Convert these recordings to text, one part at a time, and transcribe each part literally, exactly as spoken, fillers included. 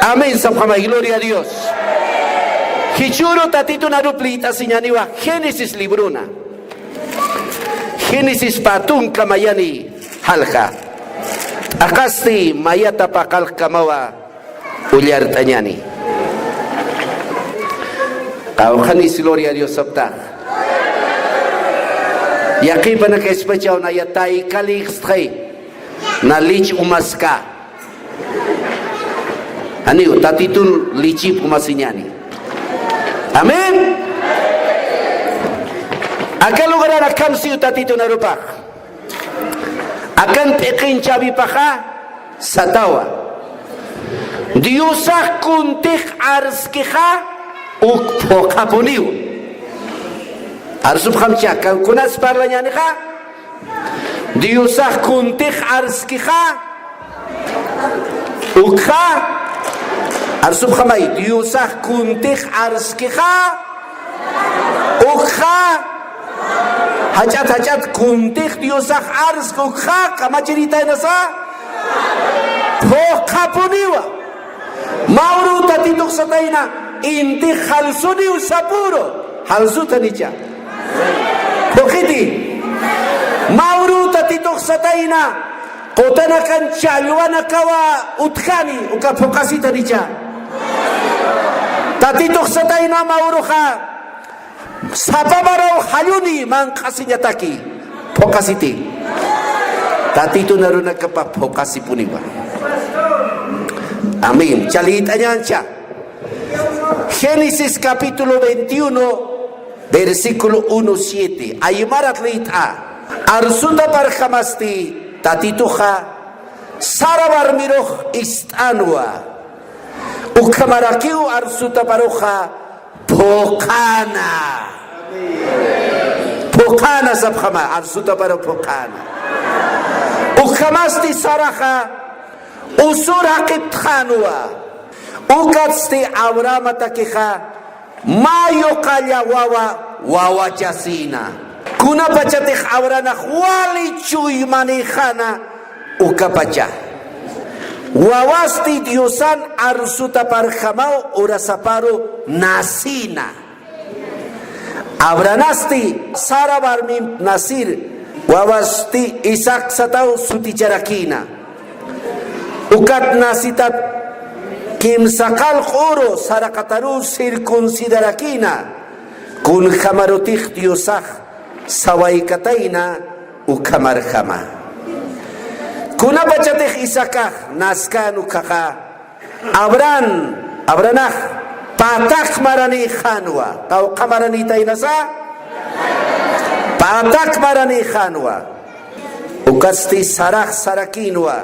Amén, sapxamay, gloria a Dios. Jichhüru Tatitun arup liyt'asiñäniwa Génesis libruna. Génesis pä tunka mayani jalja. T'aqasti mayata paqallkamawa ullart'añäni. Qawqhanis gloria a Dios saptax. Yaqhipanakaspachäw naya taykalïkstxi, na lich umaskä. Janiw, Tatitun lichip umasiñäni. Amén. Aka lugaran akham siw Tatitun arupax. Akan p'iqin chavipaxa satawa. Diosax kuntix arskixa uk phuqhapuniw. Arsupxamcha, akan kunas parlañänixa. Diosax kuntix arskixa ukxa. Arsupxamay, Diosax kuntix arskixa ukxa. Jach'at jach'at, kuntix Diosax arsk ukxa, kamachiritayna sa. Phuqhapuniwa. Mä uruw Tatitux satayna, intix jalsuniw sapüru. Jalsutanicha. Phuqhiti. Mä uruw Tatitux satayna, qutanakan challwanakawa utjani, uka phuqhasitanicha. Tatitux satayna mä uruxa, sapa maraw jalluni manq'asiñataki. Phuqhasiti. Tatitun arunakapa phuqhasipuniwa. Amén. Chalït'añäncha. Génesis capítulo veintiuno, versículo uno, siete. Aymarat liyt'a. Arsutaparjamasti Tatituxa sara warmirux ist'anwa. Ukhamarakiw arsutaparuxa phuqhana. Phuqhana sapxama, arsutaparu phuqhana. Ukhamasti Saraxa usur jaqiptxänwa. Ukatsti Abrahamatakixa mä yuqalla wawa wawachasïna. Kunapachatix Abrahanax wali chuymanïxäna ukapacha. Wawasti Diosan arsutaparjamaw urasaparu nacïna. Abrahamasti Sara warmimp nacir, wawasti Isaac sataw suticharakïna. Ukat nacitat kimsa qallq uru saraqataruw circuncidarakïna, kunjamarutix Diosax sawaykatayna ukhamarjama. Kunapachatix Isaacax naskän ukhaxa, Abraham, Abrahanax patak maranïxänwa, qawqha maranïtaynasa, patak maranïxänwa. Ukatsti Sarax sarakïnwa,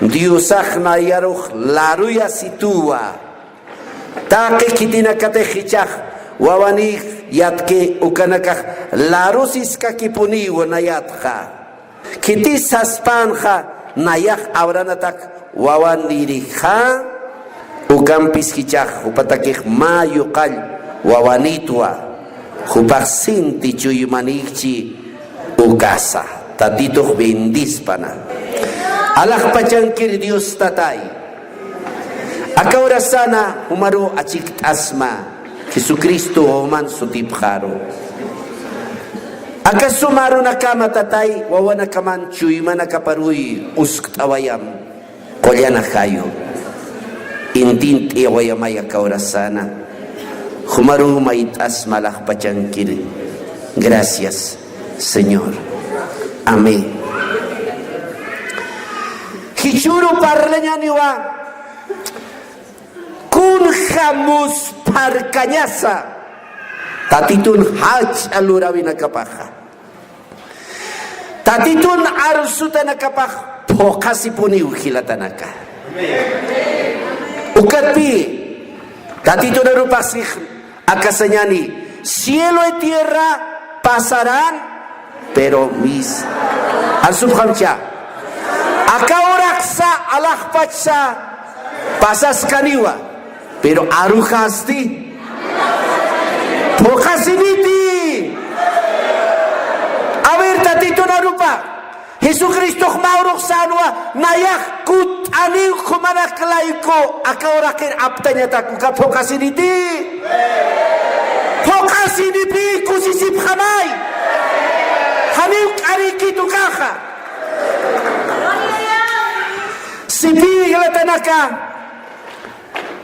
Diosax nayarux laruyasituwa. Taqi khitinakatix jichhax wawanïx yatki ukanakax larusiskakipunïwa nayatxa. Khitis saspänxa nayax Abrahanatak wawanïrixa, ukampis jichhax jupatakix mä yuqall wawanïtwa, jupax sinti chuymanïkchi ukasa. Tatitux bendispana. Alaxpachankir Dios Tatay. Aka urasana jumaruw achikt'asma Jesucristo wawaman sutipxaru. Aka suma arunakama Tatay, wawanakaman chuymanakaparuy uskt'awayam, qullana jayu. Intint'iyawayamay aka urasana. Jumaruw mayt'asma alaxpachankir. Gracias, Señor. Amén. Jichhüru parlañäniwa, kunja muspharkañasa Tatitun jach'a luräwinakapaxa. Tatitun arsutanakapax phuqhasipuniw jilatanaka. Ukatpï, Tatitun arupax six akasañäni, cielo y tierra pasarán, pero mis, arsupxamcha. Aka uraqsa alaxpachsa pasaskaniwa, pero arujasti phuqhasiniti. A ver, Tatitun arupa. Jesucristox mä urux sänwa, Nayax kutt'aniw jumanak layku aka uraqir aptañatak uka phuqasiniti. Phuqasinipï kusisipxamay. Janiw k'arikit ukaxa. Sipï jilatanaka.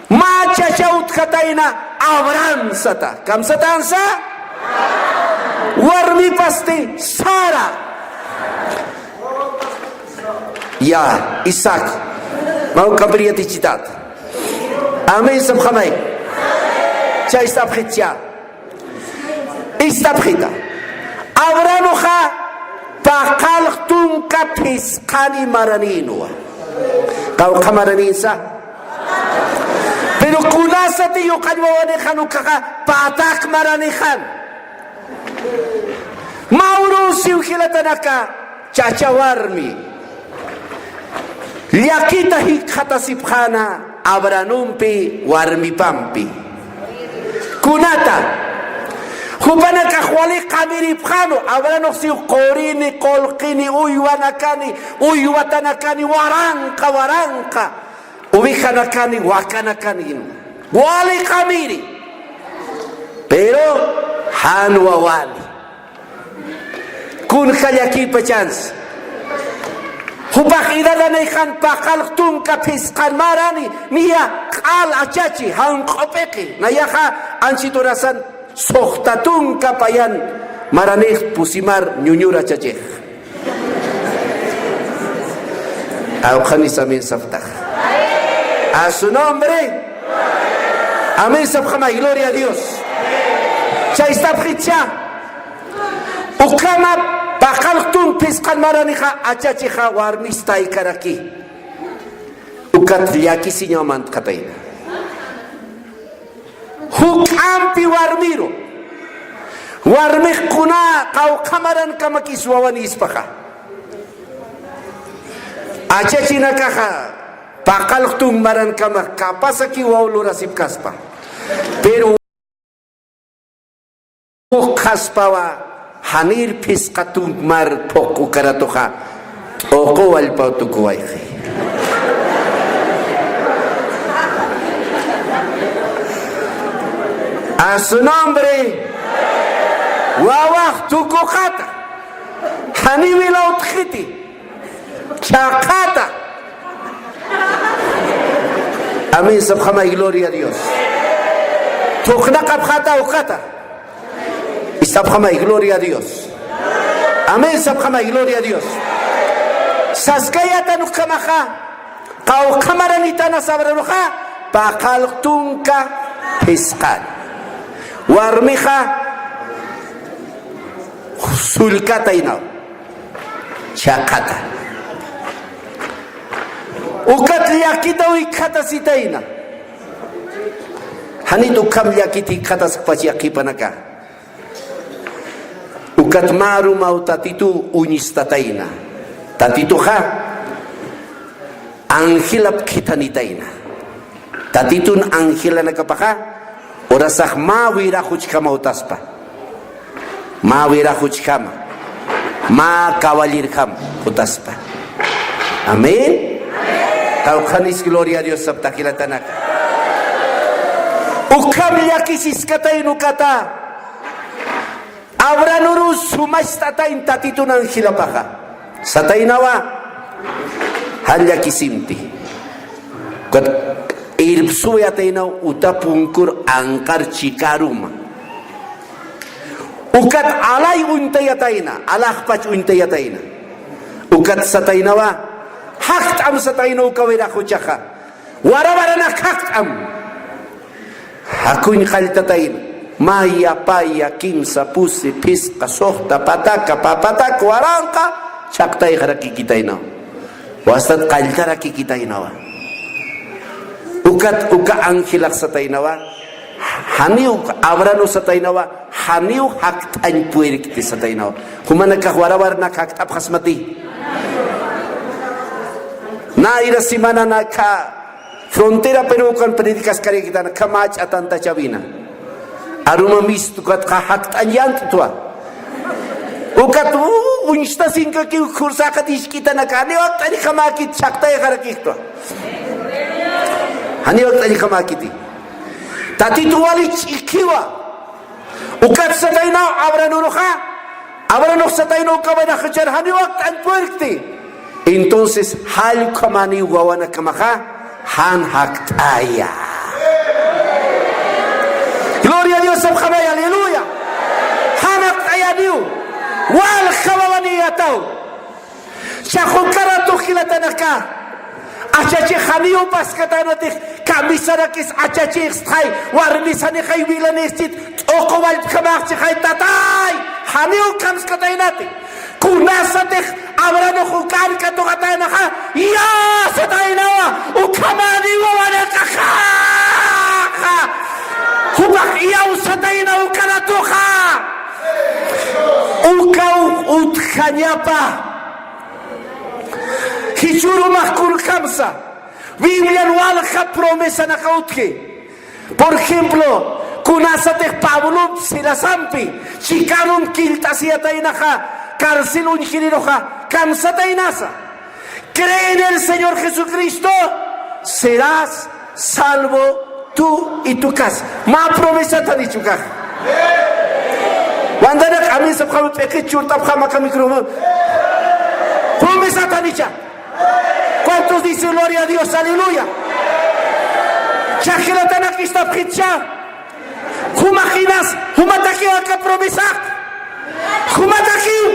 Mä chacha utjatayna Abraham sata. ¿Kamsatansa? Warmipasti Sara. Ya, Isaac. Mä ukampir yatichitat. Amén sapxamay. Chay sapxitcha. Istapxita. Abrahamuxa paqallq tunka phisqani maranïnwa. Qawqha maraninsa. Pero kunasati yuqall wawanixan ukaxa patak maranixan. Mä urusiw jilatanaka chacha warmi. Llakita jikxatasipxäna Abrahamumpi warmipampi. Kunata, jupanakax wali qamiripxänu, Abrahamux siw qurini, qullqini, uywanakani, uywatanakani, waranqa, waranqa, ovejanakani, wakanakani, wali qamiri. Pero jan wawani. Kunja llakipachansa. Jupax edadanayxan paqallq tunka phisqan marani, niya q'al achachi, jan q'up'iqi. Nayaxa anchhit urasan suxta tunka payan maranix pusimar ñuñur achachix. Awqhanis amén saptax. A su nombre. Amén sapxamay, gloria a Dios. Chay sapxitcha. Ukhama paqallq tunka phisqan maranixa achachixa warmis taykaraki. Ukat llakisiñaw mantxatayna. Juk'ampi warmiru. Warmix kuna qawqha marankamakis wawanïspaxa. Achachinakaxa paqallq tunka marankama kapasaki waw lurasipkaspa. Pero Qhaspawa janir phisqa tunka mar phuq'u karatuxa t'uqu wallpaw tukuwayxi. A su nombre, wawax tukuqata, janiw ila utjxiti. Chhaqhata. Amén sapxamay, gloria a Dios. Thuqnaqapxata uqata. Sapxamay, gloria a Dios. Amén sapxamay, gloria a Dios. Saskayatan ukhamaxa, qawqha maranitana sabraruxa, paqallq tunka phisqan. Warmixa sullkataynaw. Chhaqhata. Ukat llakita uykhatasitayna. Janit ukham llakit jikxataskpach yaqhipanaka. Ukat mä arumaw Tatitu uñistatayna. Tatituxa angelap khithanitayna. Tatitun angelanakapaxa urasax mä wirax uchjamaw utaspa. Mä wirax uchjama, mä caballerjam utaspa. Amén. Qawqhanis gloria a Dios saptax jilatanaka. Ukham llakisiskatayna ukata. Abrahamurus sumast'atayna Tatitun angelapaxa. Sataynawa, jan llakisimti. Ukat irpsuwayataynaw uta punkur anqar chika aruma. Ukat alay uñtayatayna, alaxpach uñtayatayna. Ukat sataynawa, jakt'am satayna uka wirax uchaxa. Wara waranak jakt'am. Jakuñ qalltatayna. Maya, paya, kimsa, pusi, phisqa, suxta, pataka, pä pataka, waranqa, chhaqtayxarakikitaynaw. Wastat qalltarakikitaynawa. Ukat, uka angelax sataynawa. Janiw, Abrahamur sataynawa. Janiw jakt'añ purirkti sataynawa. Jumanakax wara waranak jakt'apxasmati. Nayra semananaka frontera Perú ukan predicaskarïkitana khamach'a tantachawina. Aruma mistu ukat jakt'añ yant'twa. Ukat, uh, uñstasinkakiw khursaxat isk'itanaka, janiw akt'añjamäkit, chhaqtayxarakixtwa. Janiw akt'añjamäkiti. Tatitu wali ch'ikhiwa. Ukat sataynaw Abrahamuruxa, Abrahamux sataynaw uka waynaxachar janiw akt'añ puerkti. Entonces, jall ukhamaniw wawanakamaxa, jan jakt'aya. Gloria a Dios, sapxamay, aleluya. Jan jakt'ayaniw. Walja wawaniyataw. Chaxukaratu jilatanaka. Achachix janiw paskatänatix, kamisarakis achachixstxay, warmisanixay wilanixchit, t'uqu wallpjamäxchixay, tatay, janiw kamskataynati. Kunasatix Abrahamux ukan katuqatänaxa, iyawsataynawa, ukhamaniwa wawanakaxa. Jupax iyawsatayna ukaratuxa. Ukaw utjañapa. Jichhürumax kunjamsa Biblian walja promesanaka utji. Por ejemplo, kunasatix Pablomp Silasampi chikarump killt'asiyataynaxa, carcel uñjiriruxa, kamsataynasa. Cree en el Señor Jesucristo, serás salvo tú y tu casa. Mä promesat janicha ukax. Wantanak amén sapxam, p'iqit churt'apxam aka micrófono. Promesat janicha. ¿Cuántos dicen gloria a Dios? Aleluya. Jichha jilatanak ist'apxitcha. Jumax inas, jumatakiw aka promesax. Jumatakiw.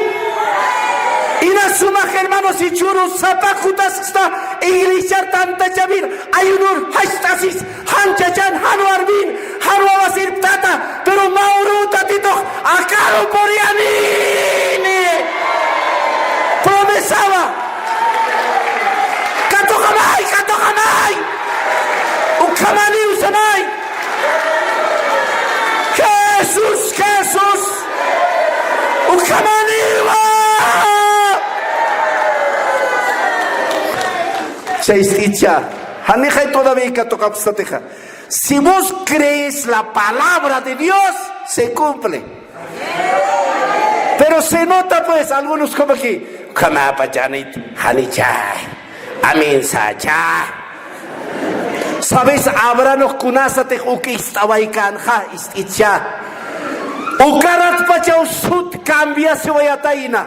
Inas jumax, hermanos, jichhüru sapa kutasksta iglesiar tantachawir, ayunur, jach'asis, jan chachan, jan warmin, jan wawasir ptata, pero mä uruw Tatitux akaru puriyanïni. Promesawa. Katuqamay, katuqamay. Ukhamaniw samay. Jesús, Jesús. Ukhamaniwa. Chay ist'icha. Janixay todavía katuqapstatixa. Si vos crees la palabra de Dios, se cumple. Pero se nota, pues, algunos como que, "Ukhamapachanit, janicha, amén sacha." ¿Sabes? Abrahamux kunasatix uk ist'awaykänxa, ist'icha. Ukaratpachaw sut cambiasiwayatayna.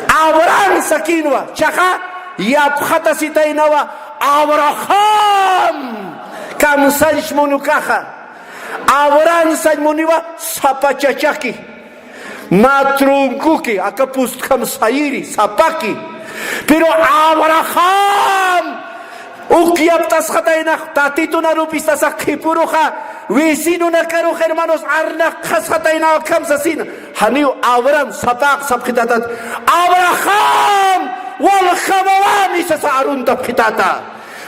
Abraham sakinwa, jichhaxa yapxatasitaynawa, Abraham, kamsañ muni ukaxa. Abraham sañ muniwa sapa chachaki. Mä troncoki, aka pustjam sayiri, sapaki. Pero Abraham, uk yapt'asxataynax, Tatitun arup istasax qhipuruxa, vecinonakarux, hermanos, arnaqxasxataynaw akham sasina. Janiw Abraham, sapax sapxitätat. Abraham, waljamawani sasa aruntapxitäta.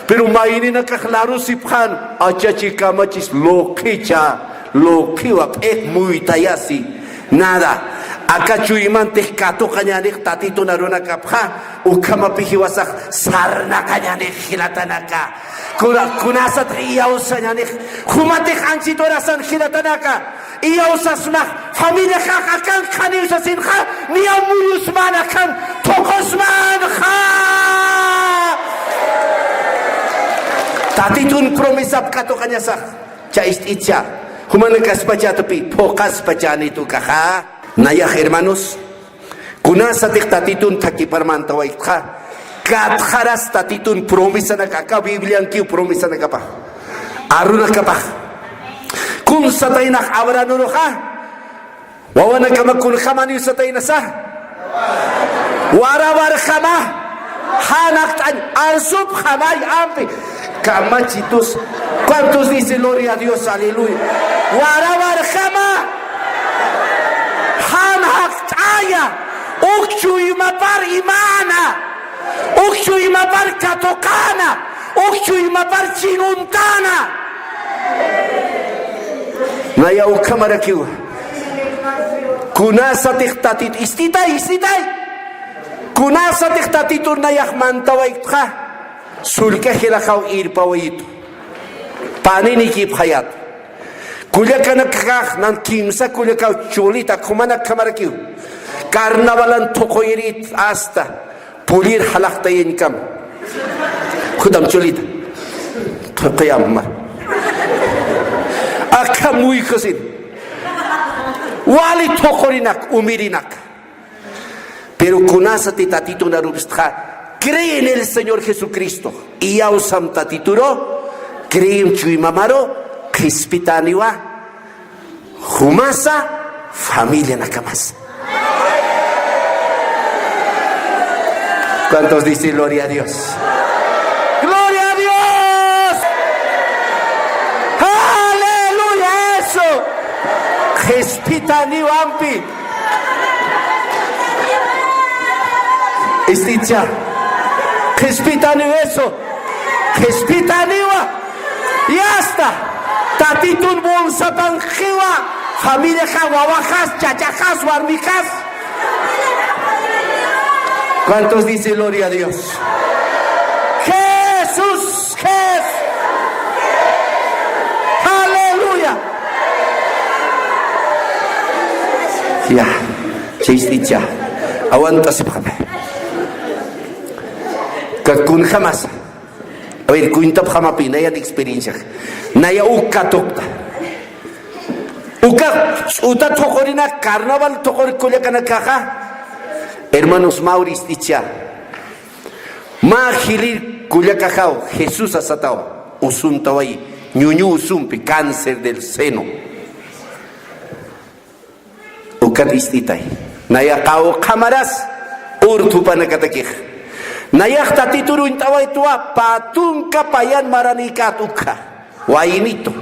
Pero mayninakax larusipxän, achachi kamachis luqhicha, luqhiwa, p'iq muytayasi, nada. Aka chuymantix katuqañänix Tatitun arunakapxa, ukhamapï jiwasax sarnaqañänix jilatanaka. Kuna, kunasatix iyawsañänix, jumatix anchit urasan jilatanaka. Iyawsasmax, familiaxax akan qhaniw sasinxa, niyaw muyusmän akan, thuqusmänxa. Tatitun promesap katuqañasax, jichha ist'icha, jumanakaspachätapï, phuqhaspachänit ukaxa. Nayax, hermanos, kunasatix Tatitun thakipar mantawayiktxa, katxaras Tatitun promesanaka, aka Bibliankiw promesanakapax, arunakapax. Kuns sataynax Abrahamuruxa, wawanakama kunjamaniw sataynasa. Warawarjama, jan akt'añ, arsupxamay ampi. Kamachitus. ¿Cuántos dicen gloria a Dios? Aleluya. Warawarjama. Jan jakt'aya. Uk chuymapar imana. Uk chuymapar katuqana. Uk chuymapar chinuntana. Naya ukhamarakiwa. Kunasatix Tatit, ist'itay, ist'itay. Kunasatix Tatitun nayax mantawayiktxa. Sullka jilaxaw irpawayitu. Paninikipxayät. Kullakanakax nan kimsa kullakaw chulita, jumanakjamarakiw. Carnavalan thuquyrit hasta pullir jalaqtayañkam. Jutam chulita. Thuquyam mar. Akham muykusin. Wali thuqurinak, umirinak. Pero kunasati Tatitun arupstxa, cree en el Señor Jesucristo. Iyawsam Tatituru, creem chuymamaru, qhispitaniwa, jumasa, familianakamas. ¿Cuántos dicen gloria a Dios? ¡Gloria a Dios! ¡Aleluya! Eso. Qhispitaniwa ampi. Ist'icha. Qhispitaniwa eso. Qhispitaniwa. Y hasta Tatitun bolsapankiwa, familiaxa, wawaxas, chachaxas, warmixas. ¿Cuántos dicen gloria a Dios? Jesús, Jesús. Aleluya. Ya, chist'icha. Aguanta, si, kakun jamás. A ver, cuentapxamapï, nayan experienciax. Naya uk katuqta. Uka ch'uta thuqurinak, carnaval thuqurinak kullakanakaxa. Hermanos, mä ur ist'icha. Mä jilïr kullakaxaw, Jesús satawa. Usuntaway, ñuñu usumpi, cáncer del seno. Ukat ist'itay. Naya qawqha maras ur thupanakatakix. Nayax Tatitur uñt'awaytuwa pä tunka payan maranïkät ukxa. Waynitu.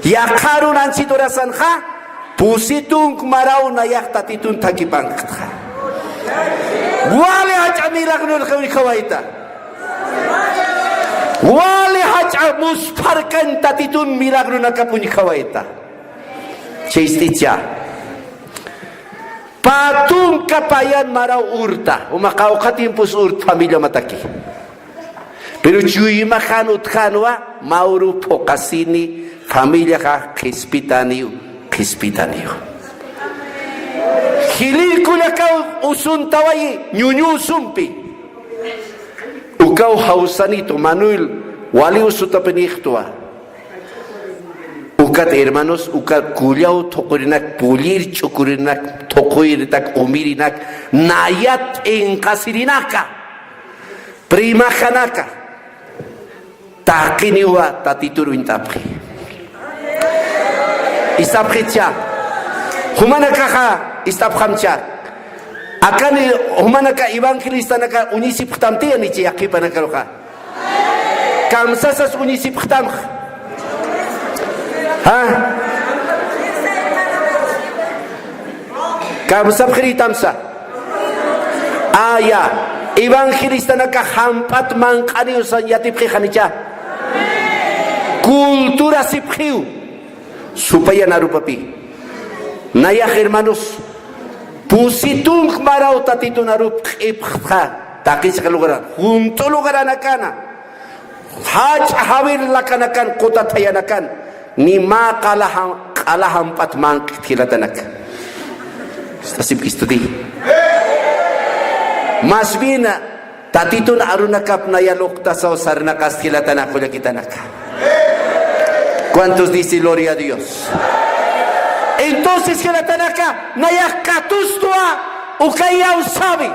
Yaqharun anchhit urasanxa, pusi tunk maraw nayax Tatitun thakipanktxa. Wali jach'a milagrunakap uñjawayta. Wali jach'a muspharkañ Tatitun milagrunakap uñjawayta. Chist'icha. Pä tunka payan maraw urta, uma qawqha tiempos urt familiamataki. Pero chuymaxan utjänwa, mä uru phuqasini, familiaxa qhispitaniw, qhispitaniw. Jilïr kullakaw usuntawayi, ñuñu usumpi. Ukaw jawsanitu, Manuel, wali usutapinïxtwa. Ukat, hermanos, uka kullaw thuqurinak, pullir ch'ukurinak, thuquyritak, umirinak, nayat p'inqasirinaka, primaxanaka, taqiniwa Tatitur uñt'apxi. Ist'apxicha. Jumanakaxa ist'apxamcha. Akani jumanaka evangelistanaka uñisipxtamtiya nichi yaqhipanakaruxa. Kamsasas uñisipxtamx. ¿Ha? Kamsapxiritamsa. Aya, evangelistanaka jamp'at manq'aniw sañ yatipxixanicha. Culturasipxiw. Supayan arupapï. Nayax, hermanos, pusi tunk maraw Tatitun arup q'ipxtxa, taqisqa lugaran, junt'u lugaranakana, jach'a jawir lakanakan, quta thayanakan, ni mä q'ala jam-, q'ala jamp'at manq'it jilatanaka. Estasipi ist'ati. Más bien, Tatitun arunakap naya luqtasaw sarnaqas jilatanaka kullakitanaka. ¿Cuántos dice gloria a Dios? Entonces jilatanaka, nayax katustwa, uka iyawsawi.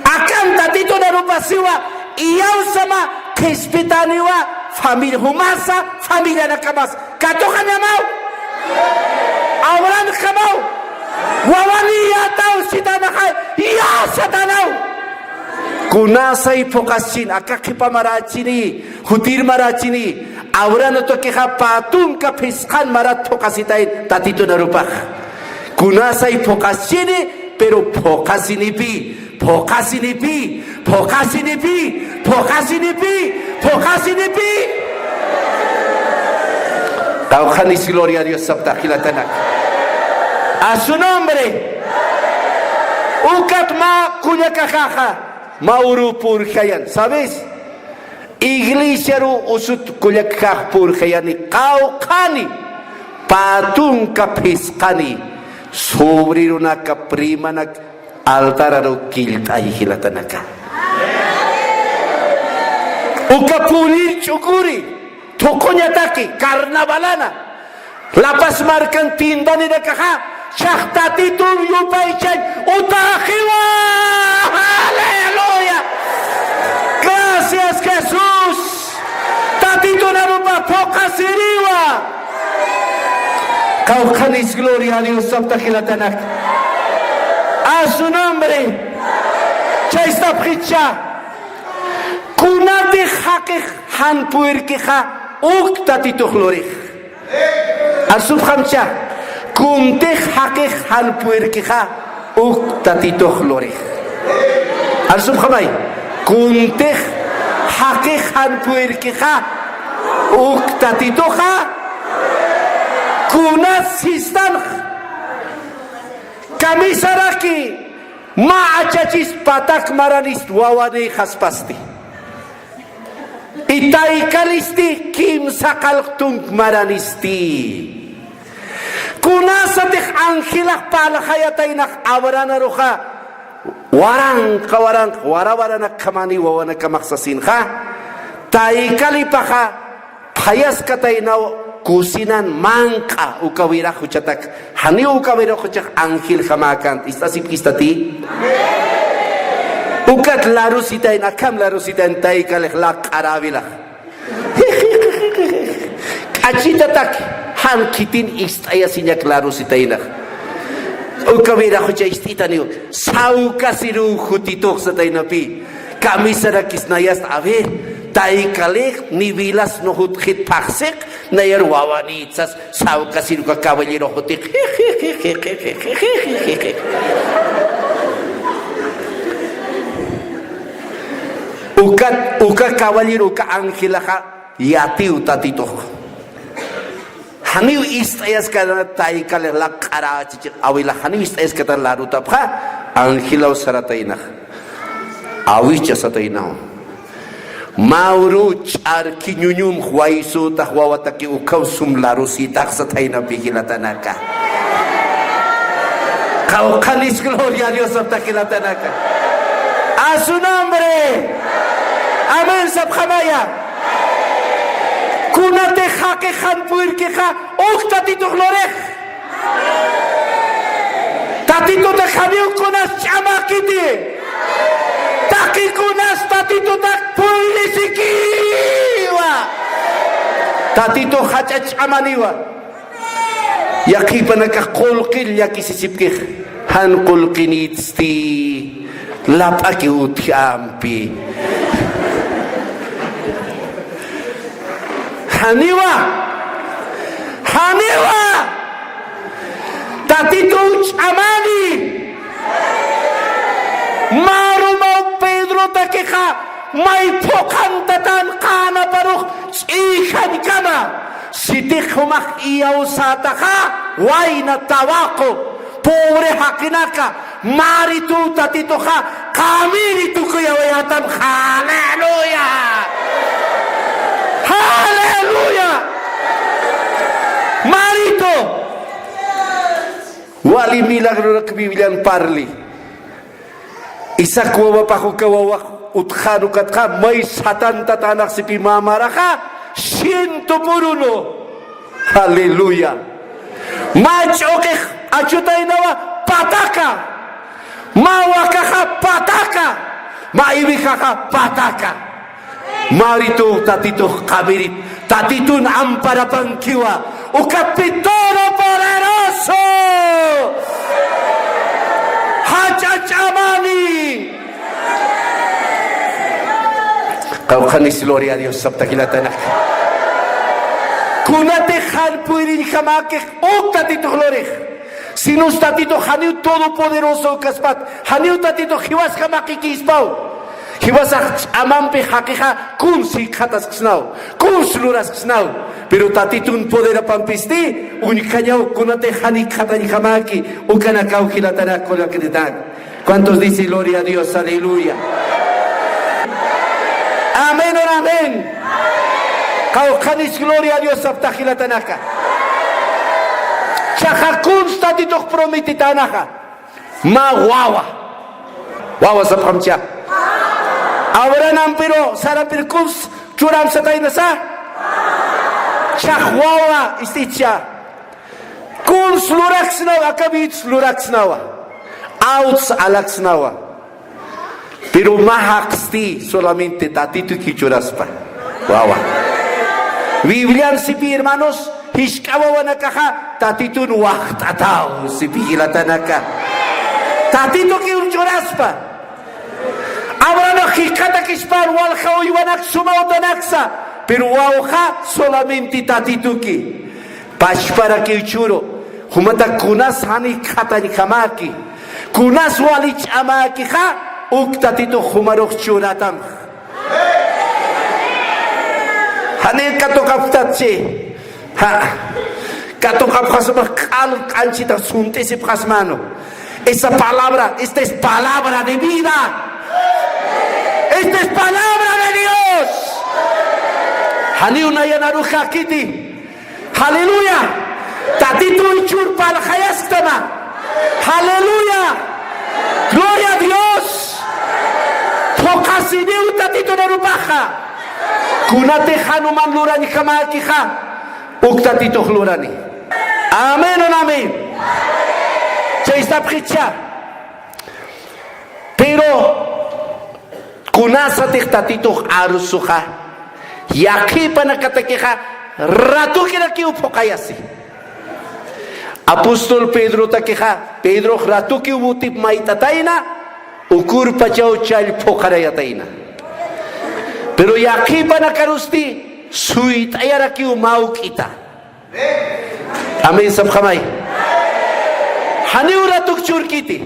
Akan Tatitun arupasiwa, iyawsama, qhispitaniwa, familia, jumasa, familianakamas. Katuqañamaw. Abrahamjamaw. Wawaniyataw sitanaxay. Ya satanaw. Kunasay phuqaschin, aka qhipa marachini, jutir marachini. Abraham tukixa pä tunka phisqan marat phuqasitay Tatitun arupax. Kunasay phuqaschini, pero phuqasinipi. Phuqasinipi, phuqasinipi, phuqasinipi, phuqasinipi. Qawqhanis gloria a Dios sapta jilatanaka. A su nombre. Ukat mä kullakaxaxa, mä uru purjayan, ¿sabes? Iglesiaru usut kullakjax purjayani qawqhani, pä tunka phisqani, Sobrerunaka, primanak, altararu killt'ay jilatanaka. Uka purïr ch'ukuri, thuquñataki, carnavalana. La Paz markan tindaninakaxa, chax Tatitun yupaychañ utaxiwa. Aleluya. Gracias, Jesús. Tatitun arupa phuqasiriwa. Qawqhanis gloria a Dios sapta jilatanak. A su nombre. Chaystapxicha. Kunatix jaqix jan purirkixa uk Tatitux lurix. Arsupxamcha, kuntix jaqix jan purirkixa uk Tatitux lurix. Arsupxamay, kuntix jaqix jan purirkixa uk Tatituxa, kunas sistanx kamisaraki mä achachis patak maranist wawanïxaspasti. Itay kalisti kimsa qallq tunk maranisti. Kunasatix angilax parlxayataynax Abrahanaruxa, waranqa, waranqa, wara waranakjamani wawanakamax sasinxa, taykalipaxa, phayaskataynaw kusinan manq'a uka wiraxuchatak. Janiw uka wiraxuchax angiljamakan, ist'asipkistati. Ukat larusitayn, akham larusitayn taykalix laq'aräwilax. K'achitatak, jan khitin ist'ayasiñak larusitaynax. Uka wiraxucha ist'itaniw, sawkasiruw jutitux sataynapi. Kamisarakis nayast, a ver, taykalix, ni vilas no jutxit phaxsiq, nayar wawanït sas, sawkasir uka caballero jutix. Ukat, uka caballero, uka angelaxa yatiw Tatitux. Janiw ist'ayaskata taykalix laq'arächichix, awilax janiw ist'ayaskata larutapxa, angelaw sarataynax. Awicha sataynaw. Mä uru ch'arki ñuñumx waysütax wawataki ukhaw sum larusitax sataynapi jilatanaka. Qawqhanis gloria a Dios sapta jilatanaka. A su nombre. Amén sapxamaya. Kunatix jaqix jan purirkixa uk Tatitux lurix. Tatituta janiw kunas ch'amäkiti. Taqi kunas Tatituta puririsikiwa. Tatitux jach'a ch'amaniwa. Yaqhipanakax qullqir llakisisipkix, jan qullqinïtsti, lap'aki utji ampi. Janiwa, janiwa, Tatituw ch'amani. Mä arumaw Pedrotakixa, may phuqhantatän qänaparux ch'ïjañkama. Sitix jumax iyawsätaxa, wayna tawaqu, pobre jaqinaka, Marituw Tatituxa, qamiri tukuyawayätam. Aleluya. Aleluya. Maritu. Wali milagrorak Biblian parli. Isaac wawapax uka wawax utxän ukatxa, may satantatänx sipï mä maraxa, ciento por uno. Aleluya. Mä ch'uqix achutaynawa pataka. Mä wakaxa pataka. Mä iwijaxa pataka. Marituw Tatitux qamirit, Tatitun amparapankiwa, ukatpi todopoderoso. Jach'a ch'amani. Qawqhanis gloria a Dios sapta jilatanaka. Kunatix jan puyriñjamäkix uk Tatitux lurix. Sinus Tatitux janiw todopoderoso ukaspat, janiw Tatitux jiwasjamäkikïspaw. Jiwasax ch'amampi jaqixa kuns jikxatasksnaw, kuns lurasksnaw. Pero Tatitun poderapampisti, uñjañaw kunatix jan jikxatañjamäki, ukanakaw jilatanak, kullakiritak. ¿Cuántos dicen gloria a Dios? Aleluya. Amén, amén. Qawqhanis gloria a Dios sapta jilatanaka. Chaxa kuns Tatitux prometetänaxa. Mä wawa. Wawa sapxamcha. Abrahampiru, Sarampir kuns churamsataynasa. Chax wawa ist'icha. Kuns luraksnawa, aka bits luraksnawa. Awts alaksnawa. Pero mä jaqsti solamente Tatituki churaspa. Wawa. Biblian sipi, hermanos, jisk'a wawanakaxa Tatitun waxt'ataw sipi jilatanaka. Tatituki churaspa. Abrahamx jikxatakispan walja uywanak suma utanaksa, pero wawxa solamente Tatituki. Pachparakiw churu, jumatak kunas jani jikxatañjamäki, kunas wali ch'amäkixa, uk Tatitux jumarux churatamx. Jani katuqapxtatchi. Ja. Katuqapxasmax q'al q'anchita sunt'isipxasmanu. Esa palabra, esta es palabra de vida. Esta es palabra de Dios. Janiw nayan aruxakiti. Aleluya. Tatituy churpalxayasktama. Aleluya. Gloria a Dios. Phuqhasiniw Tatitun arupaxa. Kunatix jan uman lurañjamäkixa, uk Tatitux lurani. Amén, amén. Chaysapxicha. Pero kunasatix Tatitux arsuxa, yaqhipanakatakixa ratukirakiw phuqayasi. Apóstol Pedrotakixa, Pedrox ratukiw butip mayt'atayna, ukurpachaw chall phuqarayatayna. Pero yaqhipanakarusti suyt'ayarakiw mawk'ita. Amén sapxamay. Janiw ratuk churkiti.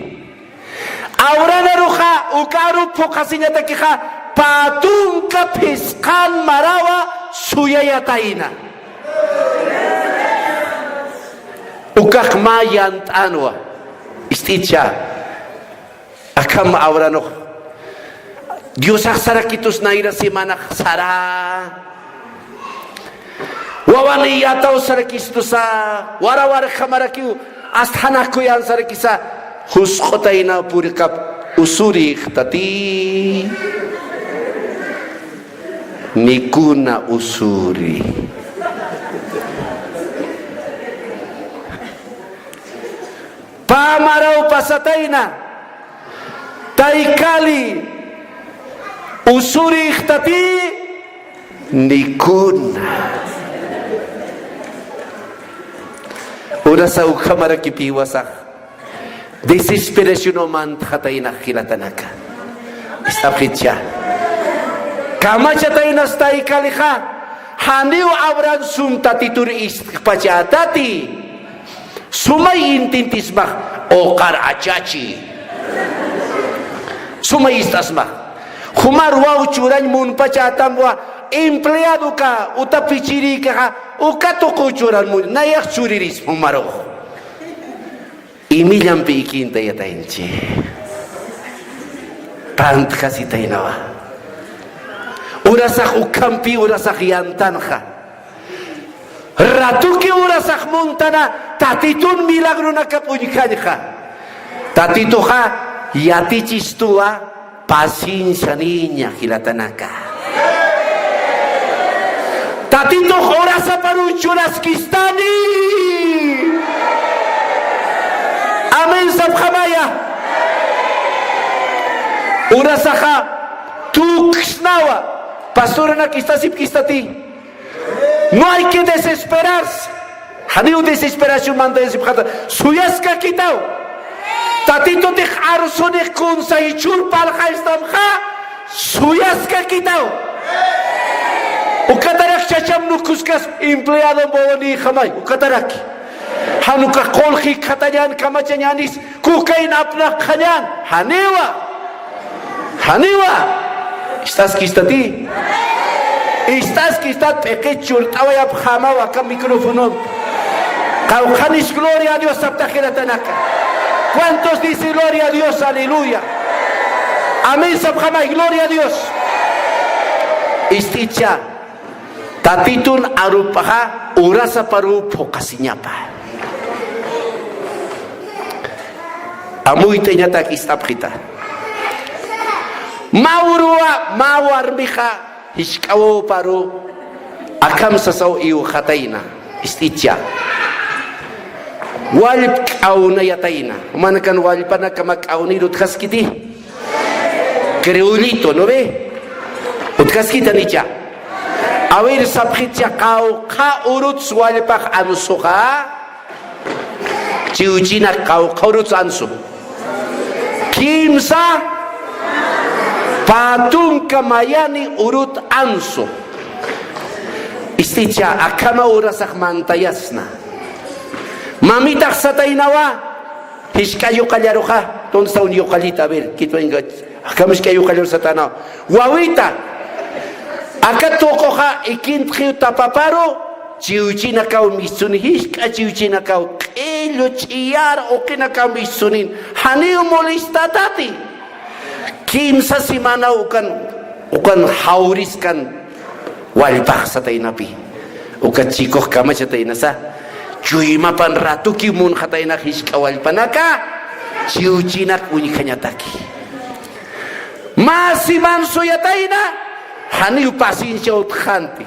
Abrahamruxa uka aru phuqhasiñatakixa pä tunka phisqan marawa suyayatayna. Ukax mä yant'anwa. Ist'icha. Akham Abrahamux. Diosax sarakitus nayra semanax sara. Wawaniyataw sarakistusa, warawarjamarakiw, hasta janakuyan sarakisa, jusq'utayna puriqap usurïxtati. Ni kuna usuri. Pä maraw pasatayna, taykali, usurïxtati, ni kuna. Urasa ukhamarakipiwasax. Desesperación mantxatayna jilatanaka. Ist'apxicha. Kamachataynas taykalixa. Janiw Abraham sum Tatitur ist'pachätati. Sumay intintismax uqar achachi. Sumay ist'asmax. Jumar waw churañ munpachätamwa empleadoka uta pichirïkaxa uka tuqu churan mun. Nayax churiris jumarux. Imillampi ikintayataynchi. Pantjasitaynawa. Urasax ukhampi, urasax yantanxa. Ratuki urasax muntana, Tatitun milagronakap uñjañxa. Tatituxa yatichistuwa, paciencia niña jilatanaka. Tatitux urasaparuw churaskistani. Amén sapxamaya. Urasaxa tuksnawa. Pastoranak istasipkistati. No hay que desesperarse. Janiw desesperación mantayasipxata. Suyaskakitaw. Tatitutix arsunix kunsay churpalxaystamxa. Suyaskakitaw. Ukatarak chacham nukuskas empleado bawanïxamay. Ukatarak. Jan uka qullqi katañän kamachañänis. Kukayn apnaqxañän, janiwa. Janiwa. Ist'askistati. Ist'askistat p'iqit churt'awayapxämawa aka micrófono. Qawqhanis gloria a Dios saptax jilatanaka. ¿Cuántos dice gloria a Dios? Aleluya. Amén sapxamay, gloria a Dios. Ist'icha. Tatitun arupaxa urasaparuw phuqhasiñapa. Amuyt'añatak ist'apxita. Mä uruwa, mä warmixa jisk'a wawaparu akham sasaw iwxatayna, ist'icha. Wallp k'awnayatayna. Jumanakan wallpanakama k'awnir utjaskiti. Criollito, ¿no ve? Utjaskitanicha. A ver, sapxitcha, qawqha uruts wallpax ansuxa. Chiwchinak qawqha uruts ansu. Kimsa pä tunka mayani urut ansu. Ist'icha, akhama urasax mantayasna. Mamitax sataynawa, jisk'a yuqallaruxa, ¿dónde está un yuqallita? A ver, quito, venga. Akham jisk'a yuqallaru sataynawa. Wawita, aka tuquxa ikintxiw tapaparu, chiwchinakaw mistuni, jisk'a chiwchinakaw, q'illu ch'iyar uqinakaw mistunin, janiw molestaytati. Kimsa semanaw ukan, ukan jawriskan wallpax sataynapi. Uka chikux kamachataynasa, chuymapan ratukiw munxataynax jisk'a wallpanaka, chiwchinak uñjañataki. Mä siman suyatayna, janiw paciencia utxanti.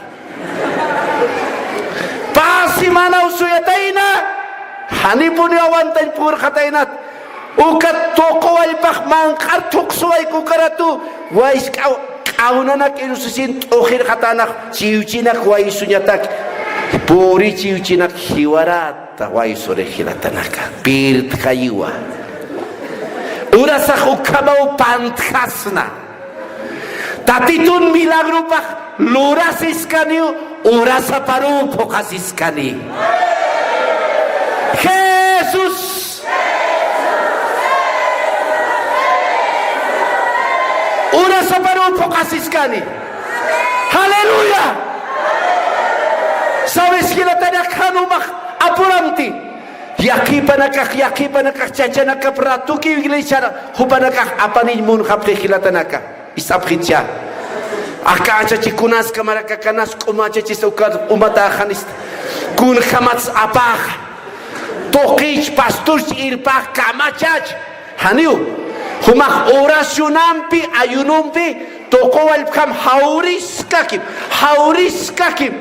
Pä semanaw suyatayna, janipuniw aguantañ purxataynat. Uka tuqu wallpax manq'ar thuqsuwayku uka ratu, wayisk'a k'awnanak irusisin t'uxirxatänax, chiwchinak waysuñatak. Puri chiwchinak jiwaräta waysurix jilatanaka. Pirtjayiwa. Urasax ukhamaw pantjasna. Tatitun milagrupax lurasiskaniw, urasaparuw phuqhasiskani. Jesús. Urasaparuw phuqhasiskani. Aleluya. Sabes, jilatanaka, jan jumax apuranti. Yaqhipanakax, yaqhipanakax chachanakap ratukiw iglesiar jupanakax apaniñ munxapxi jilatanaka. Ist'apxicha. Aka achachi kunaska maraka kanas k'uma achachis ukat umatäxanista. Kunjamats apaxa. Tuqich pasturch irpax kamachach. Janiw. Jumax oracionampi, ayunompi, tuqu wallpjam jawriskakim, jawriskakim.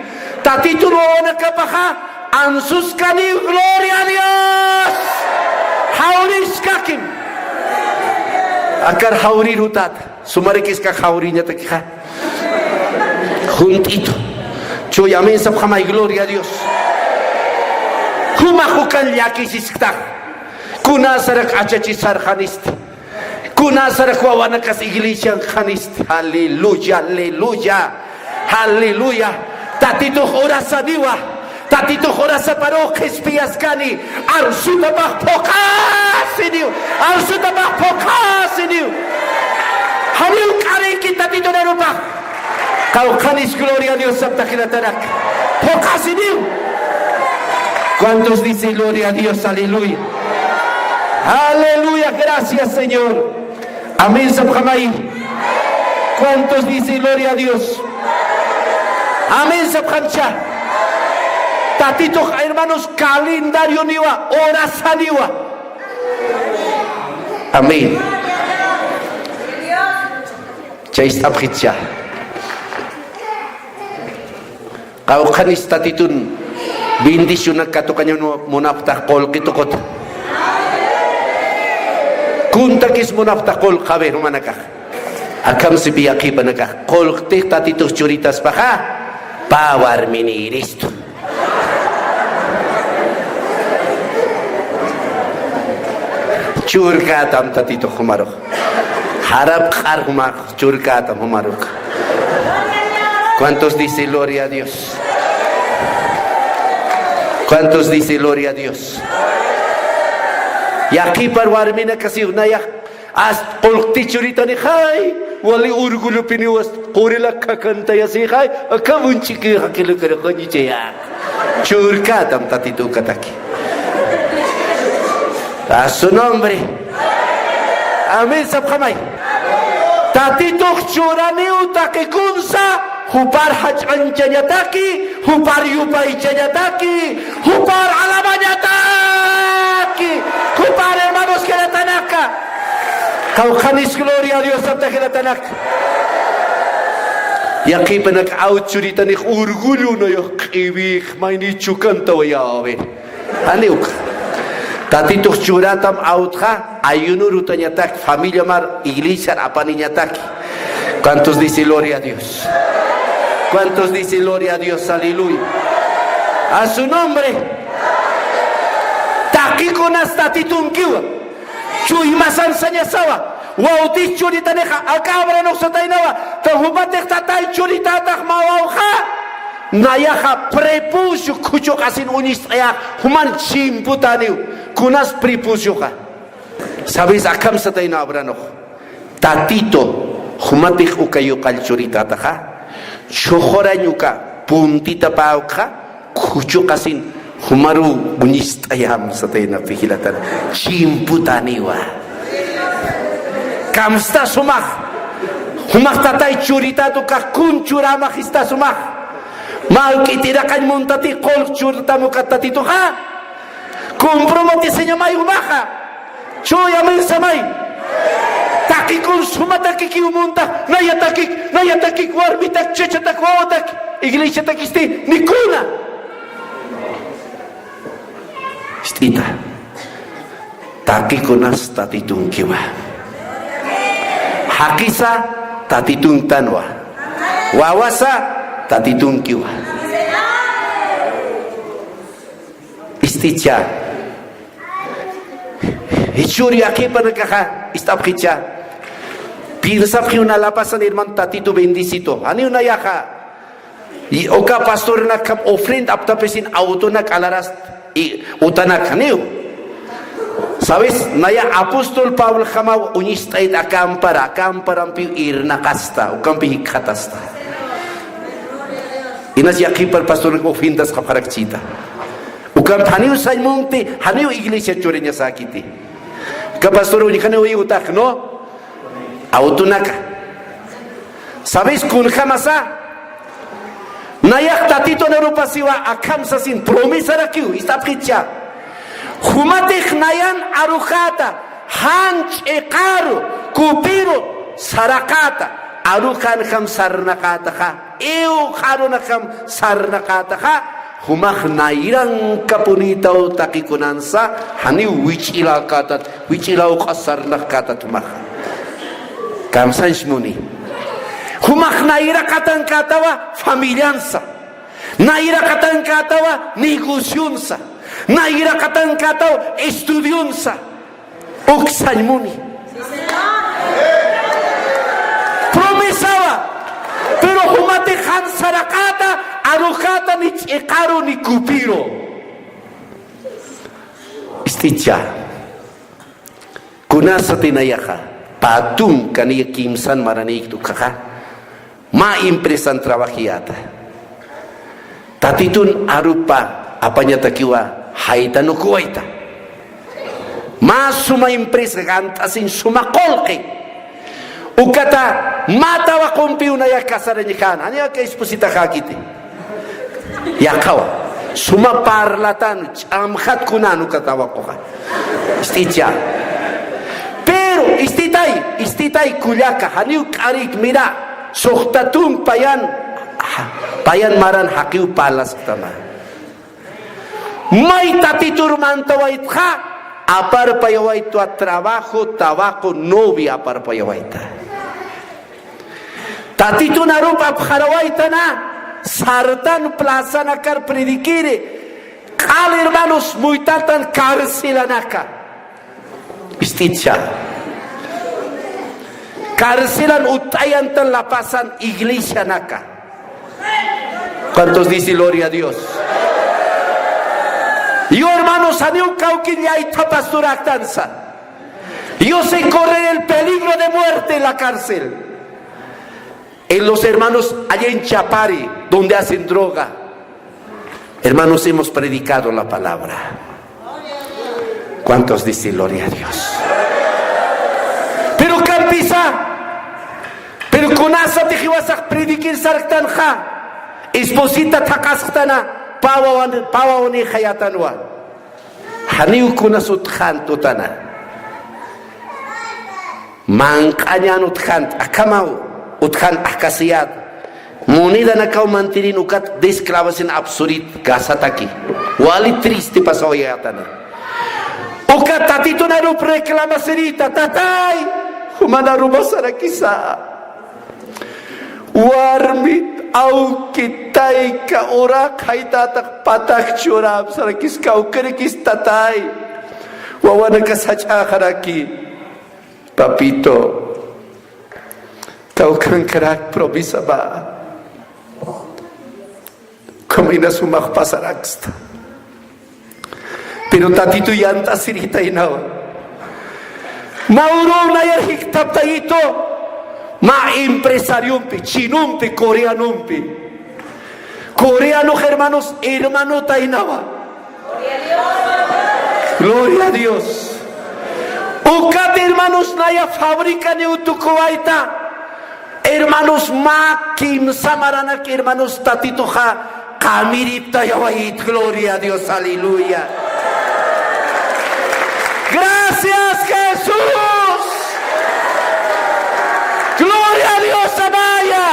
Tatitun wawanakapaxa ansuskaniw, gloria a Dios. Jawriskakim. Akar jawrir jutata. Sumarikis ka jawriñatakixa. Junt'itu. Chuy amén sapxamay, gloria a Dios. Jumax ukan llakisisktax. Kunasarak achachisarxanisti. Kunasarak wawanakas iglesianxanisti. Aleluya, aleluya. Aleluya. Tatitux urasaniwa. Tatitux urasaparuw qhispiyaskani, arsutapax phuqhasiniw, arsutapax phuqhasiniw. Janiw k'ariki Tatitun arupax. Qawqhanis gloria a Dios saptaxirataraki. Phuqhasiniw. ¿Cuántos dicen gloria a Dios? Aleluya. Aleluya, gracias, Señor. Amén sapxamay. ¿Cuántos dicen gloria a Dios? Amén sapxamcha. Tatitux, hermanos, calendarioniwa, urasaniwa. Amén. Chayst'apxicha. Qawqhanis Tatitun bendicionak katuqañ munapxtax qullqi tuquta. Kuntakis munapxtax qullqi, a ver, jumanakax. Akham sipi yaqhipanakax, qullqtix Tatitux churitaspaxa, pä warminïristu. Churkätam Tatitux jumarux. Jarapxar jumax. Churkätam jumarux. ¿Cuántos dice gloria a Dios? ¿Cuántos dice gloria a Dios? Yaqhipar warminakasiw nayax, ast qullqti churitanixay, wali orgullopiniw ast qurilak khakantayasixay, akham uñch'ikïxa kilukirux uñichayäk. Churkätam Tatitux ukataki. A su nombre. Amén sapxamay. Tatitux churaniw taqi kunsa, jupar jach'añchañataki, jupar yupaychañataki, jupar alabañataki, jupar hermanos jilatanaka. Qawqhanis gloria a Dios sapta jilatanak. Yaqhipanak awt churitanix orgullo nayux q'iwix mayni chukantawayäwi. Janiw ukxa. Tatitux churatam awtxa, ayuno rutañatak, familia mar iglesiar apaniñatak. ¿Cuántos dice gloria a Dios? ¿Cuántos dice gloria a Dios? Aleluya. A su nombre. Taqikunas Tatitunkiwa. Chuymasan sañasawa. Wawtis churitanixa, aka Abrahamux sataynawa. Jumatix tatay churitätax mä wawxa. Nayaxa prepucio khuchuqasin uñist'ayax, juman chimputaniw. Kunas prepocioxa. ¿Sabes? Akham satayna Abrahamux. Tatito, jumatix uka yuqall churitätaxa, chhuxurañ uka puntita päwkxa, khuchuqasin jumaruw uñist'ayam satayna pijilatan, chimputaniwa. Kamsta sumax, jumax tatay churität ukax kun churämax ista sumax. Mä juk'it iraqañ muntati qulq churtam ukat Tatituxa. Comprometesiñamay jumaxa. Chuy amén samay. Taqikun sumatakïkiw munta, nayatakïk, nayatakïk warmitak, chichatak, wawatak, iglesiatak isti, ni kuna. Ist'ita. Taqikunas Tatitunkiwa. Jaqisa Tatitunktanwa. Wawasa Tatitunkiwa. Ist'icha. Jichhür yaqhipanakaxa, ist'apxicha. Piensapxi una la pasan, hermano, Tatitu bendecito. Janiw nayaxa. Y uka pastornakham ofrenda aptapisin autonak alarast, y utanak janiw. ¿Sabes? Naya apóstol Pablojamaw uñist'ayta akämpara, akämparampiw irnaqasta, ukampi jikxatasta. Inas yaqhipar pastornak ofrendas qhapxarakchita. Ukamp janiw sañ munti, janiw iglesia churiñasäkiti. Aka pastor uñjaniw utax, ¿no? Autonaka. ¿Sabes kunjamasa? Nayax Tatitun arupasiwa akham sasin promesarakiw, ist'apxicha. Jumatix nayan aruxäta, jan ch'iqaru, kupiru, saraqäta, aruxanjam sarnaqätaxa. Iwxarunakam sarnaqätaxa, jumax nayrankapunïtaw taqikunansa, janiw wich'iläkätat, wich'ilawq'as sarnaqkätat jumaxa. Kamsañs muni. Jumax nayraqatankätawa familiansa, nayraqatankätawa negocionsa, nayraqatankätaw estudionsa. Uksañ muni. Promesawa. Pero jumatix jan saraqäta, aruxäta ni ch'iqaru ni kupiru. Ist'icha. Kunasati nayaxa. Pä tunka niya kimsan maranïkta ukhaxa. Mä empresan trabajïyäta. Tatitun arupa apañatakiwa jaytanukuwayta. Mä suma empresa, gant'asiñ suma qullqi. Ukata mä tawaqumpiw nayax casarañjän. Janiw aka espositaxäkiti. Yaqhawa. Suma parlatanu, ch'amxat kunan uka tawaquxa. Ist'icha. Pero, ist'itay, ist'itay kullaka, janiw k'arït, mira, suxta tunk payan, payan maran jaqiw parlasktanwa. May Tatitur mantawaytxa, aparpayawaytwa trabajo, tawaqu, novia aparpayawayta. Tatitun arup apxarawaytana, sartan plazanakar predikiri, q'al hermanos muytatan carcelanaka. Ist'icha. Carcelan utt'ayantan la pasan iglesianaka. ¿Cuántos dice gloria a Dios? Yo, hermanos, janiw kawkillay ta pastoraktansa. Yo sé correr el peligro de muerte en la cárcel. En los hermanos allá en Chapare, donde hacen droga. Hermanos, hemos predicado la palabra. ¿Cuántos dicen gloria a Dios? Pero campisa, pero kunasatix jiwasax predikir sarktanxa, esposita thaqasktanwa, pä wawan, pä wawanïxayatanwa. Janiw kunas utjäntutana. Manq'añan utjant, akhamaw utjan ajkasiyät. Monedanakaw mantirin ukat desclavasin absurit kasataki. Wali triste pasawayätana. Ukat Tatitun arup reclamasirita, tatay, juman arumasarakisa. Warmit, awkit, tayka, uraq, jaytatak patak churap sarakis, kawkirikis tatay. Wawanaka sach'axaraki. Papito, kawkhankarak promesa ba. Kamina sumax pasaraksta. Pero Tatitu yant'asirita inawa. Mä uruw nayar jikthaptayitu. Mä empresariompi, chinumpi, coreanompi. Coreano, hermanos, hermanota inawa. Gloria a Dios. Ukat, hermanos, naya fabricaniw tukuwayta. Hermanos, mä kimsa maranak, hermanos, Tatituxa qamiriptayawayit. Gloria a Dios, aleluya. Gracias, Jesús. Gloria a Dios, amaya.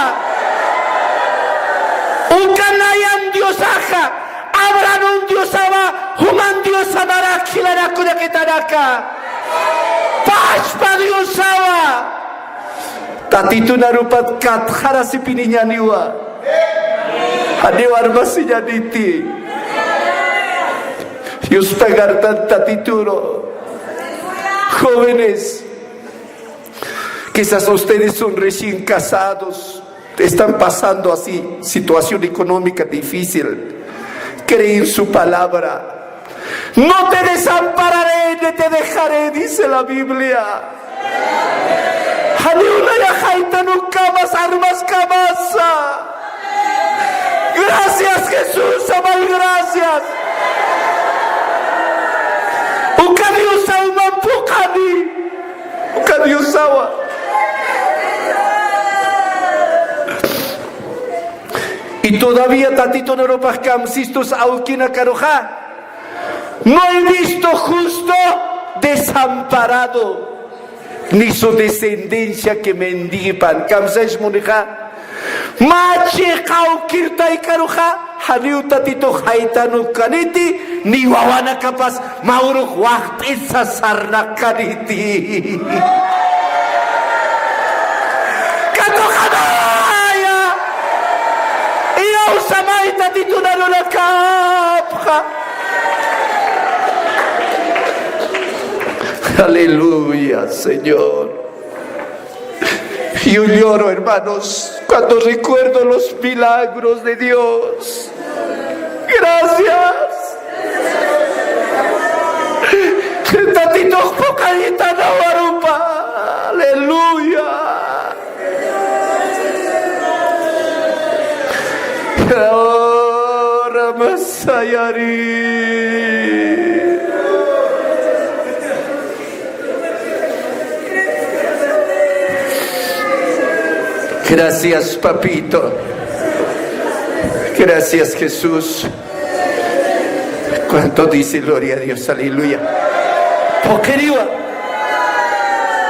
Uka nayan Diosaxa, Abrahamun Diosawa, juman Diosamarak jilanakunakitanaka. Pachpa Diosawa. Tatitun arupat katxarasipiniñaniwa. Janiw armasiñaniti. Yuspagartan Tatituru. Jóvenes, quizás ustedes son recién casados, están pasando así situación económica difícil. Cree en su palabra. No te desampararé ni te dejaré, dice la Biblia. Janiw naya jaytan ukamas armaskamasa. Gracias, Jesús, amay, gracias. Uka Diosaw man phuqhani. Uka Diosawa. Y todavía Tatitun arupax kamsistus awkinakaruxa. No he visto justo desamparado, ni su descendencia que mendigue pan. Kamsayas munixa, mä chiqa awkir taykaruxa, janiw Tatitux jaytan ukaniti, ni wawanakapas mä urux waxt'isa sarnaqkaniti. Katuqanaya, iyawsamay Tatitun arunakapxa. Aleluya, Señor. Yo lloro, hermanos, cuando recuerdo los milagros de Dios. Gracias. Tatitux phuqhañitanaw arupa. Aleluya. Ahora más allá. Gracias, papito. Gracias, Jesús. ¿Cuánto dice gloria a Dios? Aleluya. Phuqhiriwa.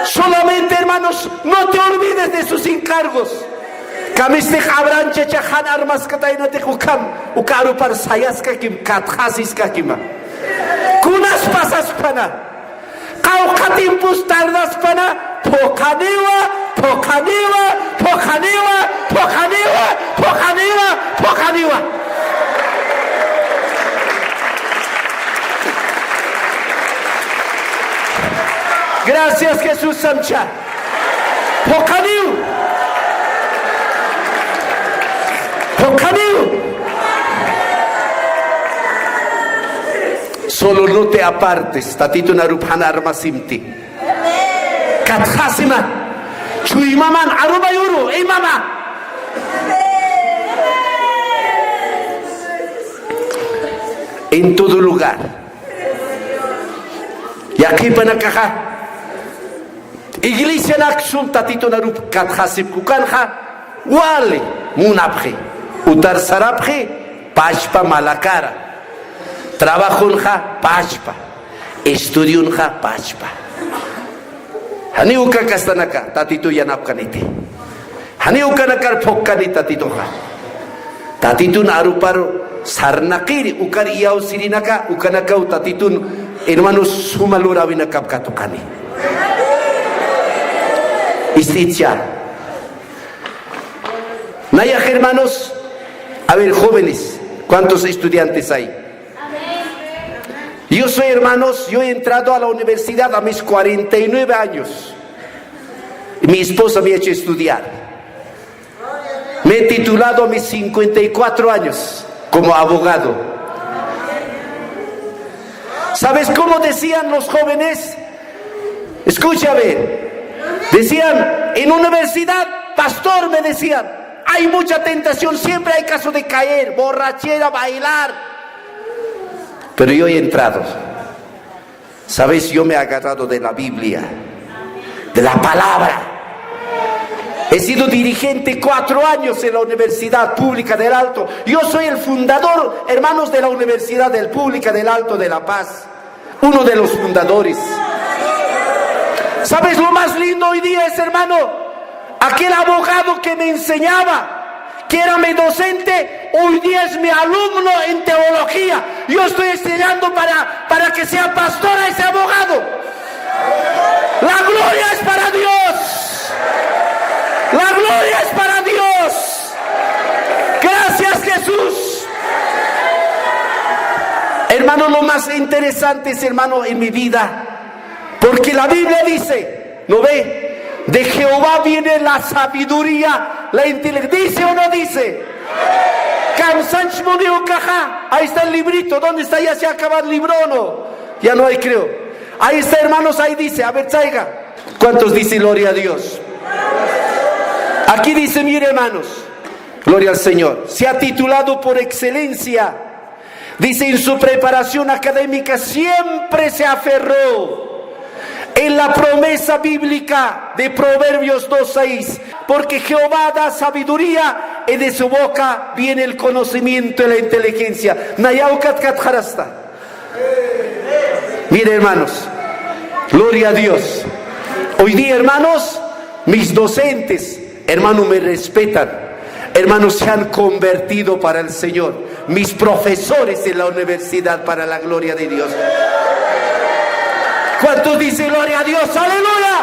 Solamente, hermanos, no te olvides de sus encargos. Kamisix Abraham chacha jan armaskataynatix ukham, uka arupar sayaskakim, katxasiskakima. Kunas pasaspana. Qawqha tiempos tardaspana, phuqhaniwa, phuqhaniwa, phuqhaniwa, phuqhaniwa, phuqhaniwa, phuqhaniwa. Gracias, Jesús samcha. Phuqhaniw. Phuqhaniw. Solo no te apartes, Tatitun arup jan armasimti. Katxasima. Chuymaman arumay uru, imama. En todo lugar. Yaqhipanakaxa. Iglesianak sum Tatitun arup katxasipki ukanxa, wali munapxi, utar sarapxi, pachpa malakara. Trabajonxa pachpa, estudionxa pachpa. Janiw uka kastanaka Tatitu yanapkaniti. Janiw ukanakar phuqkani Tatituxa. Tatitun aruparu sarnaqiri ukar iyawsirinaka, ukanakaw Tatitun, hermanos, suma luräwinakap katuqani. Ist'icha. Nayax, hermanos, a ver, jóvenes, ¿cuántos estudiantes hay? Yo soy, hermanos, yo he entrado a la universidad a mis cuarenta y nueve años. Mi esposa me ha hecho estudiar. Me he titulado a mis cincuenta y cuatro años como abogado. ¿Sabes cómo decían los jóvenes? Escúchame. Decían, en universidad, pastor, me decían, hay mucha tentación, siempre hay caso de caer, borrachera, bailar. Pero yo he entrado. ¿Sabes? Yo me he agarrado de la Biblia, de la palabra. He sido dirigente cuatro años en la Universidad Pública del Alto. Yo soy el fundador, hermanos, de la Universidad del Pública del Alto de La Paz. Uno de los fundadores. ¿Sabes lo más lindo hoy día es, hermano? Aquel abogado que me enseñaba, que era mi docente, hoy día es mi alumno en teología. Yo estoy estudiando para, para que sea pastor a ese abogado. La gloria es para Dios. La gloria es para Dios. Gracias, Jesús. Hermano, lo más interesante es, hermano, en mi vida, porque la Biblia dice, ¿no ve? De Jehová viene la sabiduría, la inteligencia. ¿Dice o no dice? Kamsanchis muni ukaxa. Ahí está el librito. ¿Dónde está? Ya se acaba el libro, ¿o no? Ya no hay, creo. Ahí está, hermanos, ahí dice. A ver, traiga. ¿Cuántos dicen gloria a Dios? Aquí dice, mire, hermanos, gloria al Señor. Se ha titulado por excelencia. Dice, en su preparación académica siempre se aferró en la promesa bíblica de Proverbios dos seis, porque Jehová da sabiduría y de su boca viene el conocimiento y la inteligencia. Nayaw katkat jarasta. Mire, hermanos, gloria a Dios. Hoy día, hermanos, mis docentes, hermano, me respetan. Hermanos, se han convertido para el Señor. Mis profesores en la universidad, para la gloria de Dios. ¿Cuántos dicen gloria a Dios? Aleluya.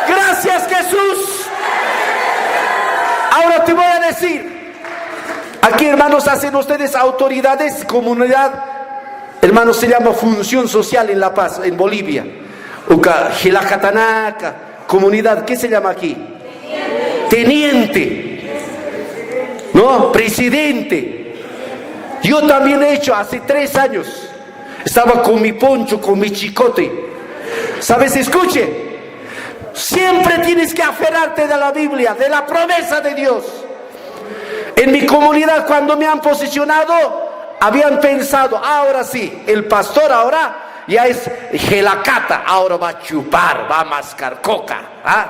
Gracias, Jesús. Ahora te voy a decir, aquí, hermanos, hacen ustedes autoridades, comunidad. Hermanos, se llama función social en La Paz, en Bolivia. Uka jilakatanaka, comunidad, ¿qué se llama aquí? Teniente. ¿No? Presidente. Yo también he hecho hace tres años. Estaba con mi poncho, con mi chicote. ¿Sabes? Escuche. Siempre tienes que aferrarte de la Biblia, de la promesa de Dios. En mi comunidad, cuando me han posicionado, habían pensado, ahora sí, el pastor ahora ya es jelakata, ahora va a chupar, va a mascar coca, ¿ah?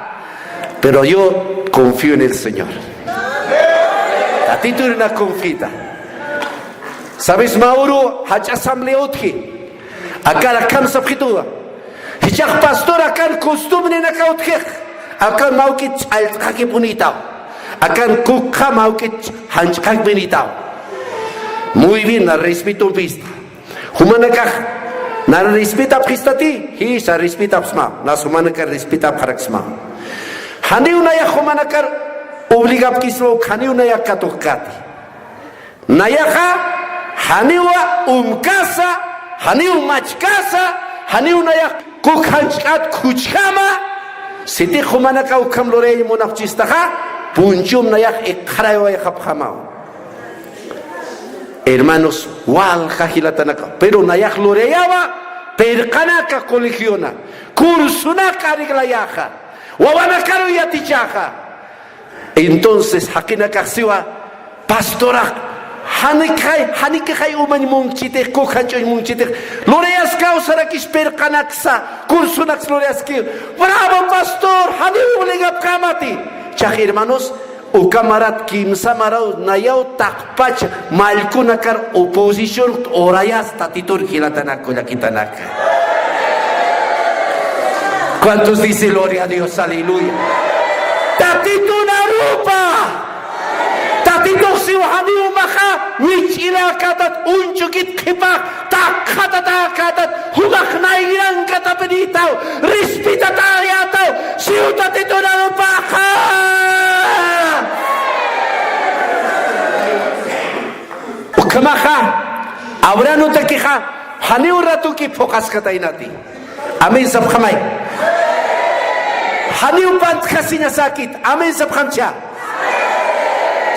Pero yo confío en el Señor. Tatitun una confita. ¿Sabes, Mauro? Jach'a asamblea utji. Akar akham sapxituwa. Jichhax pastor akan costumbrenaka utjix. Akan mä juk'it ch'allt'xakipunitäw. Akan kukxa mä juk'it janch'xakipunitäw. Muy bien, na respeto pista. Jumanakax, na respetapxistati, jisa respetapxsmaw. Nas jumanakar respetapxaraksmaw. Janiw nayax jumanakar obligapkismaw, janiw nayax katuqkati. Nayaxa, janiwa umkasa, janiw machkasa, janiw nayax kuk janch'at khuchjama, sitix jumanakax ukham lurayañ munapchistaxa, punchum nayax iqxaraywayxapxamaw. Hermanos, walja jilatanaka, pero nayax lurayawa, pirqanaka colegiona, cursunaka arreglayaxa, wawanakaru yatichaxa. Entonces, jaqinakax siwa, pastorax, janikxay, janikxay umañ munkchitix, kuk janch'uñ munkchitix, lurayaskaw sarakis pirqanaksa, cursunaks lurayaskiw. Bravo, pastor, janiw obligapxämati. Chax, hermanos, uka marat kimsa maraw nayaw taqpach mallkunakar oposición urayas Tatitun jilatanak kullakitanaka. ¿Cuántos dicen gloria a Dios? Aleluya. Tatitun arupa. Tatitux siw janiw maxa wich'irakätat, uñchukit qhipax, takxatatäkätat, jumax nayrankatapinïtaw, respetatäyätaw, siw Tatitun arupaxa. Ukhamaxa, Abrahamtakixa, janiw ratuki phuqaskataynati. Amén sapxamay. Janiw pantjasiñasäkit. Amén sapxamcha.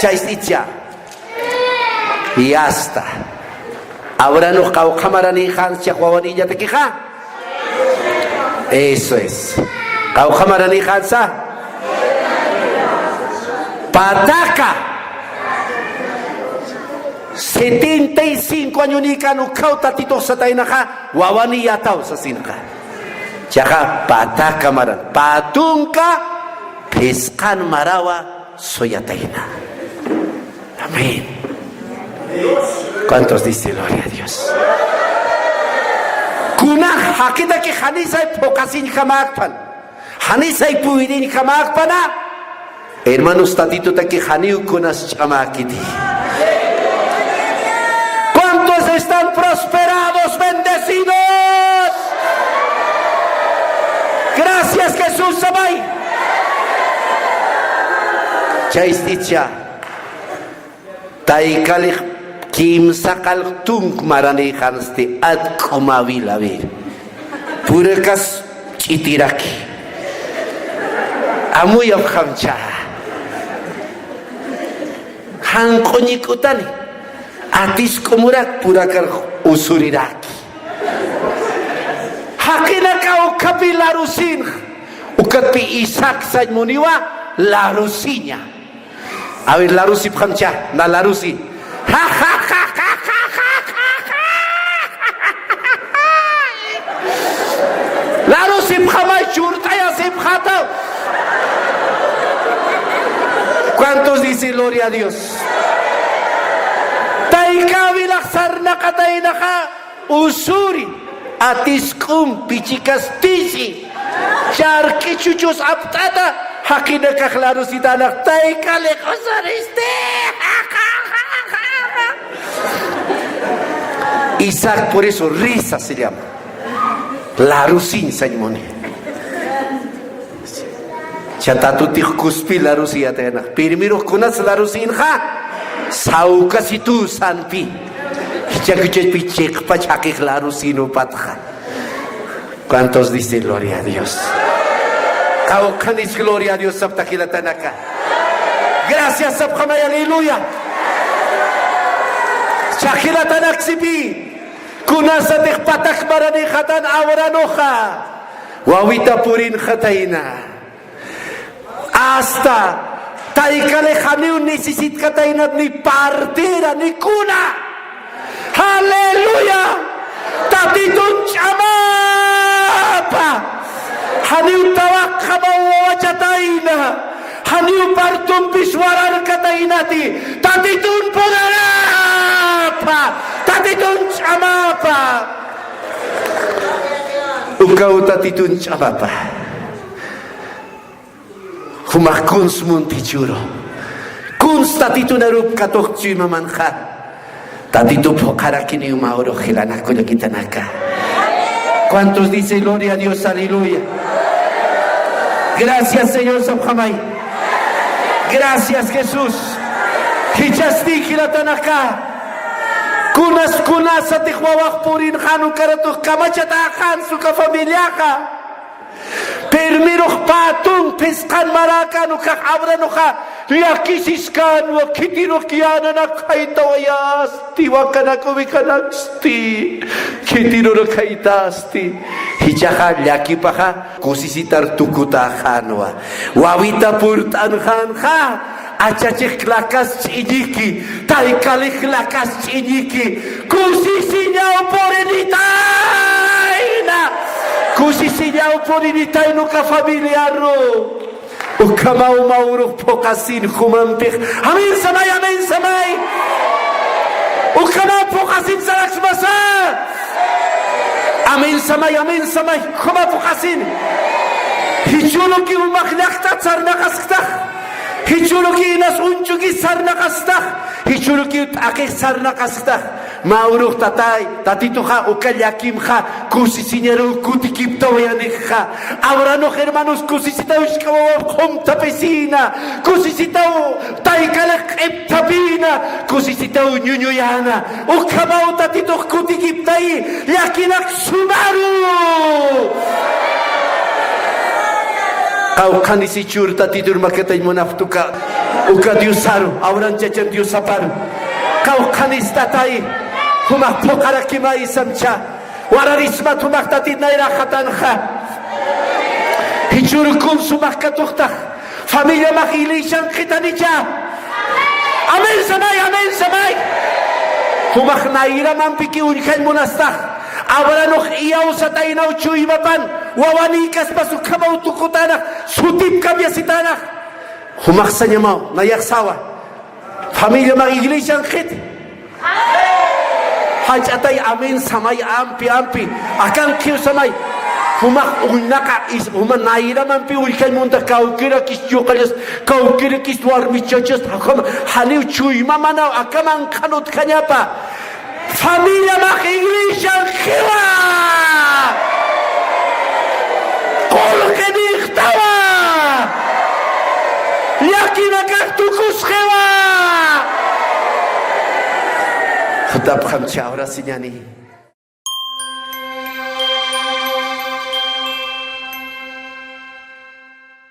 Chayst'icha. Y hasta. Abrahamux qawqha maranïxansa wawanïñatakixa. Eso es. Qawqha maranïxansa. Pataka. Setenta y cinco añonïkan ukkhaw Tatitux sataynaxa, wawanïyätaw sasinxa. Chaxa pataka maran, pä tunka phisqan marawa suyatayna. Amén. ¿Cuántos dicen gloria a Dios? Kunax jaqitaki janisay phuqasiñjamäkpan, janisay puyiriñjamäkpana, hermanos, Tatitutaki janiw kunas ch'amäkiti. ¿Cuántos están prosperados, bendecidos? Gracias, Jesús, samay. Chayst'icha. Taykalix kimsa qallq tunk maranïxansti, atk'umäwil, a ver. Purakas ch'itiraki. Amuyapxamcha. Janq'uñik'utani. Atisk'umurak purakar usuriraki. Jaqinaka ukkhapi larusinx. Ukatpi Isaac sañ muniwa larusiña. A ver, larusipxamcha, na larusi. Larusipxamay, churt'ayasipxata. ¿Cuántos dicen gloria a Dios? Taykäwilax sarnaqataynaxa. Usuri, atisk'um, pichikas tisi, charki chuchus apt'ata, jaqinakax larusitanax, taykalix usuristi. Isaac por eso risa se llama. Larusiñ sañ muni. Cha Tatutix kuspi larusiyataynax. Primerux kunas larusinxa, sawkasitu sanpi. Jichhakuchaspi chiqpach jaqix larusinupatxa. ¿Cuántos dicen gloria a Dios? Qawqhanis gloria a Dios sapta jilatanaka. Gracias sapxamay, aleluya. Cha jilatanaksipï. Kunasatix patak maranïxatan Abrahamuxa. Wawita purinxatayna. Hasta taykalix janiw necesitkataynat ni partera ni kuna. Aleluya. Tatitun ch'amapa. Janiw tawaqjamaw wawachatayna. Janiw partumpis wararkataynati. Tatitun poderapa. Tatitun ch'amapa. Ukaw Tatitun ch'amapa. Jumax kuns munti churu. Kuns Tatitun arup katuqt'siw mamanxa. Tatitu phuqharakiniw mä urux jilanak kullakitanaka. ¿Cuántos dicen gloria a Dios? Aleluya. Gracias, Señor, sapxamay. Gracias, Jesús. Jichhasti jilatanaka. Kunas kunasatix wawax purinxan ukaratux kamachatäxan suka familiaxa. Primerux pä tunk phisqan maräkän ukax Abrahamuxa llakisiskanwa, khitirux yänanak jaytawayasti, wakanak ovejanaksti, khitirurak jaytasti. Jichhaxa llakipaxa kusisitar tukutäxänwa. Wawita purt'anxänxa, achachix lakas ch'iñiki, taykalix lakas ch'iñiki, kusisiñaw purinitayna, kusisiñaw purinitayna uka familiaru. Ukhamaw mä urux phuqasin jumampix. Amén samay, amén samay. Ukhamaw phuqasin saraksmasa. Amén samay, amén samay. Ukhamaw phuqasin. Jichhürukiw jumax llaqtat sarnaqasktax, jichhürukiw inas uñch'ukis sarnaqasktax, jichhürukiw t'aqhix sarnaqasktax. Mä urux Tatay, Tatituxa uka llakimxa kusisiñaruw kutikiptawayanixxa. Abranux hermanos kusisitaw jisk'a wawa qhumthapisïna, kusisitaw taykalix q'ipthapïna, kusisitaw ñuñuyäna. Ukhamaw Tatitux kutikiptayi, llakinak sumaru. Qawqhanis jichhür Tatitur makatañ munapxta uka, uka Diosaru, Abraham chachan Diosaparu. Qawqhanis Tatay, jumax phuqharakimay samcha. Wararismat jumax Tatit nayraxatanxa. Jichhür kun sumax katuxtax. Familiamax iglesian qhitanicha. Amén samay, amén samay. Jumax nayramanpiki uñjañ munastax. Abranux iyawsataynaw chuymapan, wawanïkaspas ukhamaw tukutänax, sutip cambiasitänax. Jumax sañamaw, nayax sawa. Familiamax iglesian qhit. Jach'atay amén samay, ampi, ampi. Akankhiw samay. Jumax uñnaqa, is-, juma nayramampi uñjañ munta kawkirakis yuqallas, kawkirakis warmichachas, jama, janiw chuymamanaw, akaman qhanut khañapa. Familiamax iglesian qhiwa. Qulqinixtawa. Llakinakax tukusqiwa. Jutapxam chawrasiñani.